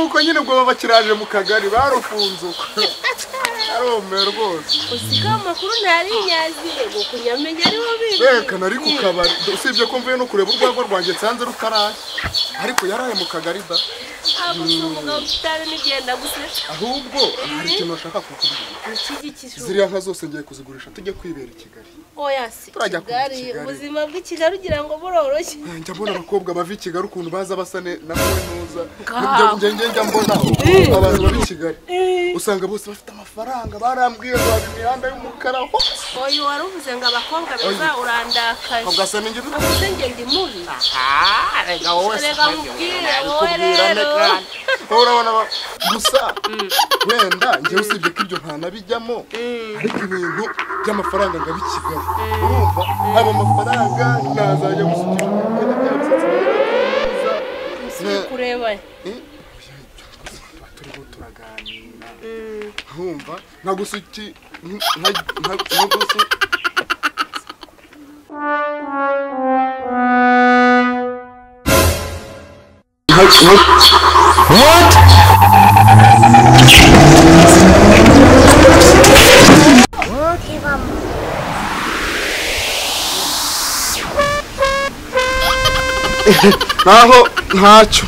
Nuko nyine ubwo babakiraje mu kagari barufunze uko. Aromera rwose. Usika amakuru ntari nyazi ngo kunyamenya ari wo bibi. Reka nari ku kabari usibye ko mvuye no kureba urwagwa rwanjye nsanze rutaraye. Ariko yaraye mu kagari da. Ahubwo hari ikintu nashaka kukubwira. Ziriya nka zose ngiye kuzigurisha tujye kwibera i Kigali. Oya si Kigali, ubuzima bw'i Kigali ugira ngo buroroshye. Njya mbona abakobwa bava i Kigali ukuntu baza basa na nuza. Njya mbona abantu bari i Kigali. Usanga bose bafite amafaranga barambwiye ngo haba imihanda y'umukara hose. Oya waruvuze ngo abakobwa beza urandakaje. Ugasa n'ingi uvuze nge ndi mubi. Aha, rega wowe rega mubwire wowe rero. Urabona gusa wenda njye usibye ko ibyo ntanabijyamo ariko ibintu by'amafaranga ngabi Kigali. Urumva haba amafaranga nazajya gusukira bya bisatsi byiza. Kureba turiho turaganira. Nkumva nkagusuki nkagusu What? Naho ntacyo.